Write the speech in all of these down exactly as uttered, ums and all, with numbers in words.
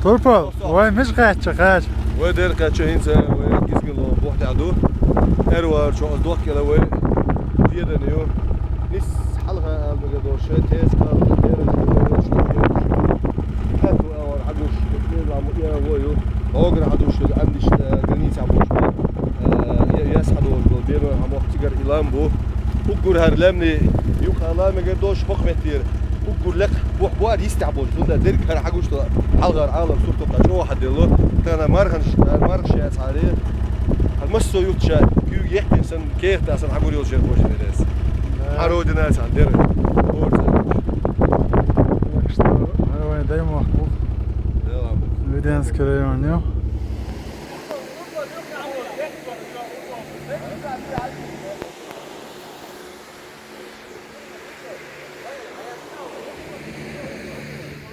Турпал, вай мича кхаьчча, кхаьча? Вай дера кхаьчча хӀинца, вай Гизгин ломан бухь тӀехь ду. Эрвар чу ас дохкела вай. Дедан ю. Нис хьалха ала мегар долуш, теза кхаьчча, дера ю, вай шу ю. Хьаьту авар хьагуш, дера ламу я вай ю. Огра хьадуш, амдиш, э, граница хьабуш. Э, я-, яс хьадолуш долу, бено хьан мохк цигара и лам бу. Уггар хӀара лаьмни юкъа ала мегар долуш хӀокху меттера. Уггар лекха бухь бу ара йистехь болуш. Хунда дерг хӀара хьагуш до хьалхара Ӏалам сурталкха чӀогӀа хьаделло. Тахана марханаш, мархаш яцахьаре. Хьан массо а ютташа куьйга ехкина сан, кехта сан хьагур йолчеран божа дерес. Да. Хьан родина цхьаьна дера. Так что, давай, дай махку. Делам. Веденский район, ё?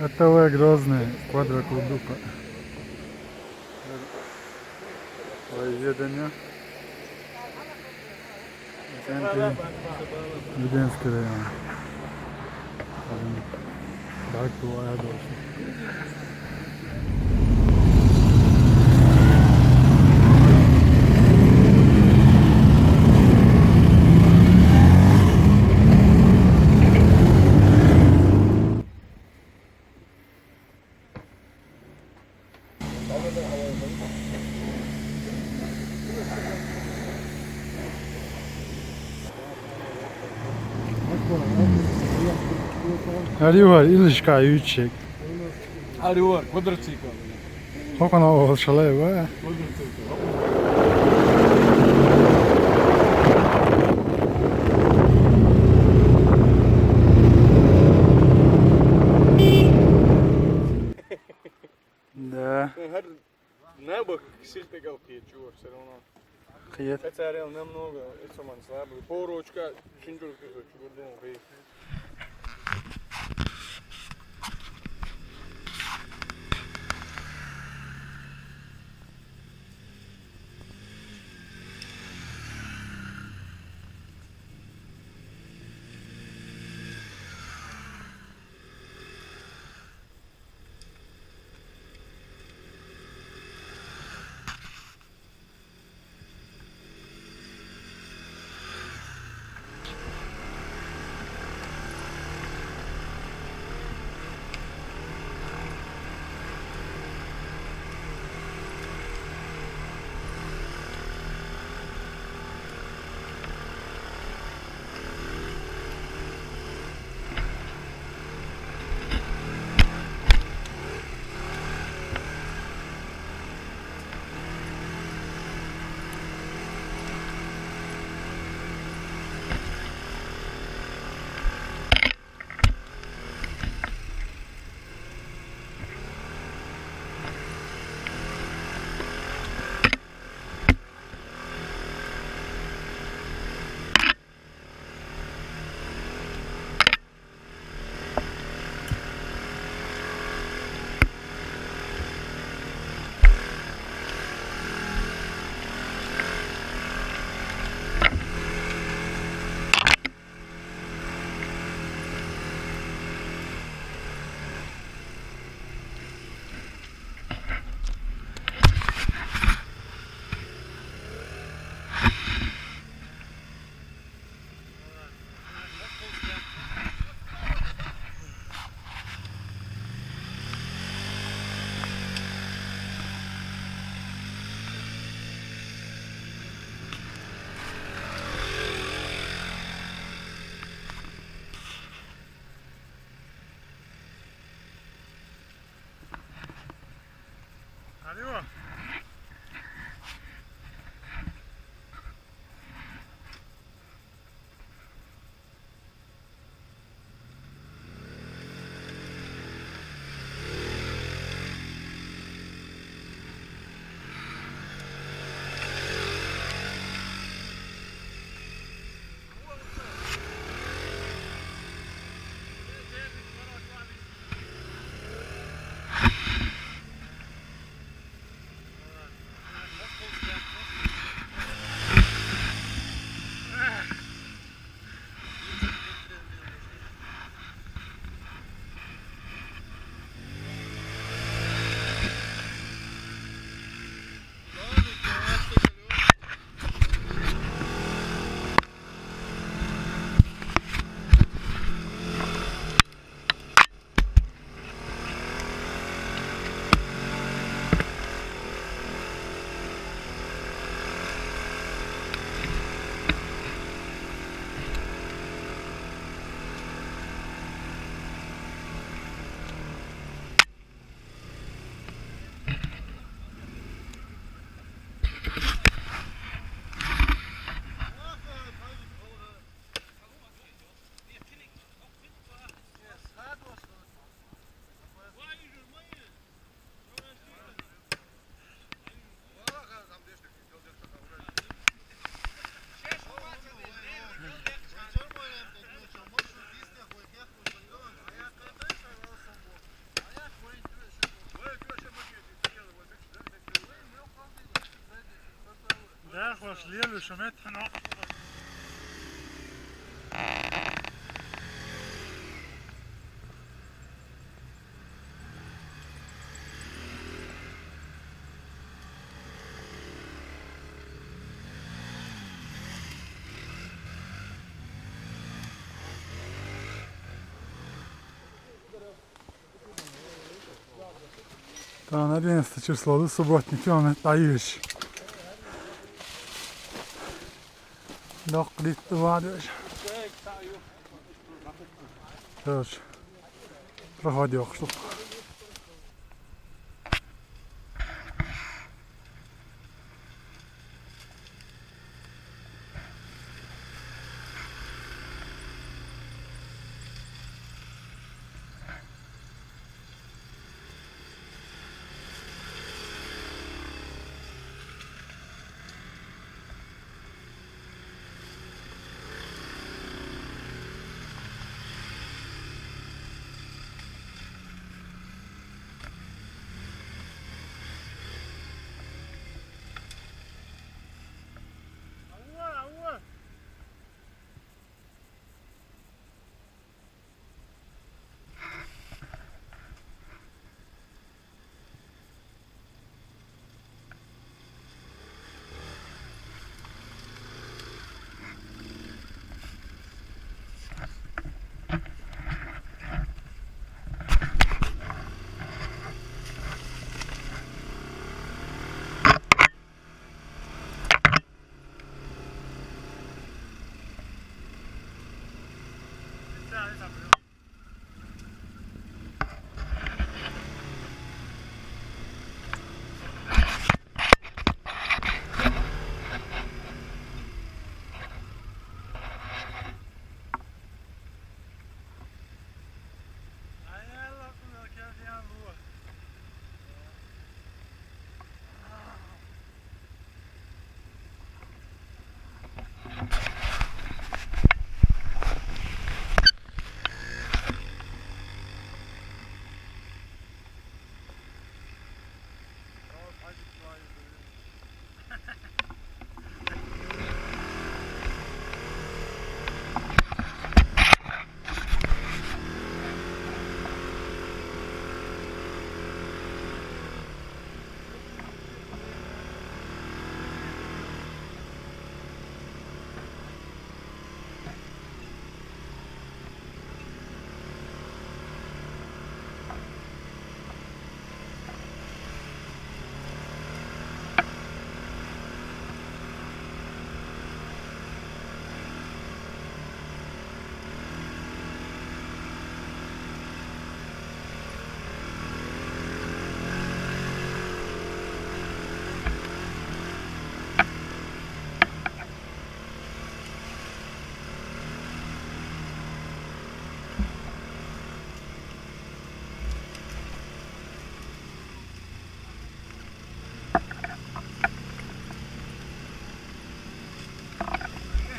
Это вы Грозный, квадрокулдупа. Ой, Веденья. Веденский район. Ам, так бывает вообще. Арюар, илишка ючек. Арюар, квадроцикл. Хокона ол шалай ва. Квадроцикл. Да. Набок сиртегал кхечур всё равно. Кхет. Хотя реально намного, это самое слабое. Порочка, чинчур, чугурдун, кхет. Следующий метр, но. Tamam, одиннадцатое число, да, субботник, он, Таиш. Док, дит, вадыш. Короче, проходил, что.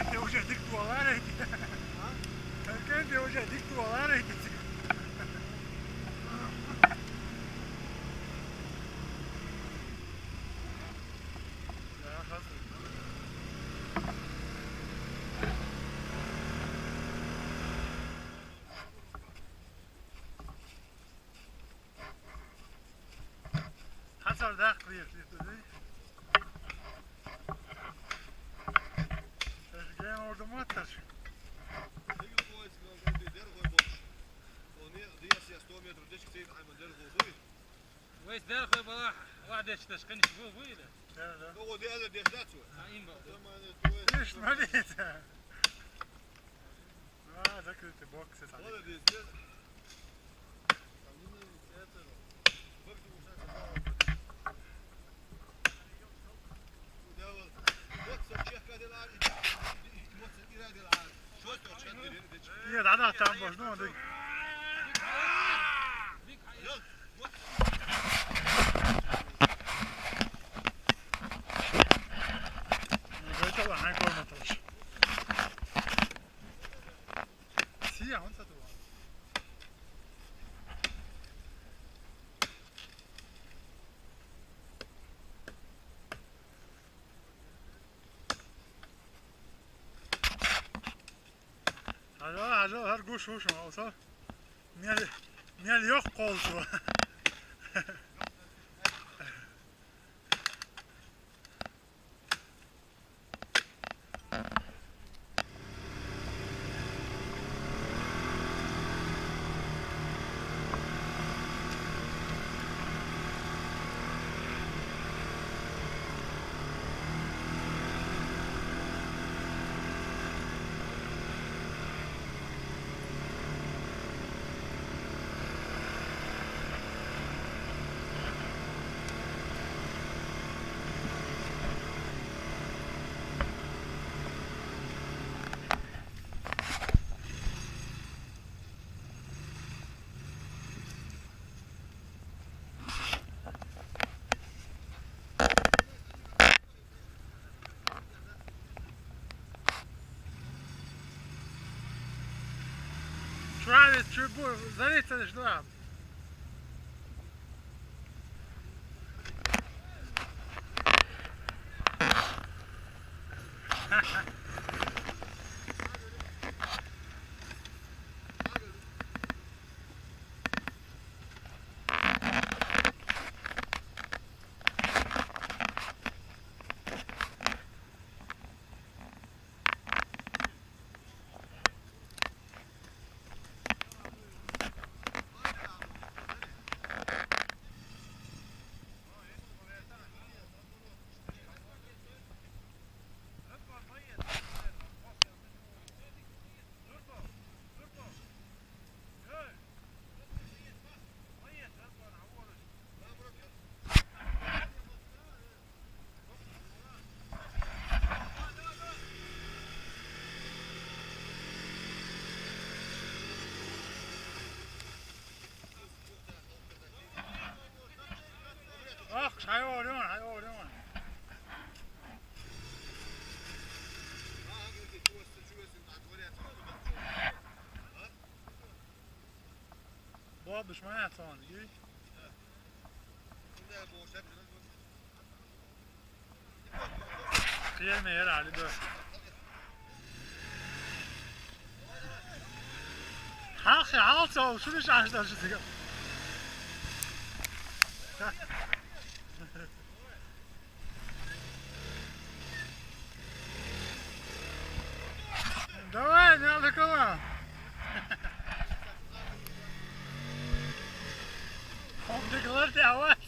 Erkende hoca dik dualar etti. Ha? Erkende hoca dik dualar etti. Hasar da kırıyor, diyor. Gel orada mı atar? Sekiz boy, sekiz boy, der boy boş. Onu diye siyah, сто метров, десять, sekiz ayman der boy. Весь дерхуй была, ладеш, таш, конечно, был, были. Да, да. Ну, вот я здесь, да, чё? А им был. Там они, то есть, Видишь, смотри. А, закрытый бокс, это. Молодец, нет? Нет, она там можно, он Сия, он сатуа. Aa, hajı har guş huş ma olsa. Mel, mel yok koltuğu. Travis, tribur, zarica de žlab. Ach, hij hoor, jongen, hij hoor, jongen. Boah, bist du mal jetzt an, gell? Gelme herhalde, dur. Hak ya, al sağ ol, şunu şaşırtıcı. Давай, не алкоголь. Komdakılar da yavaş.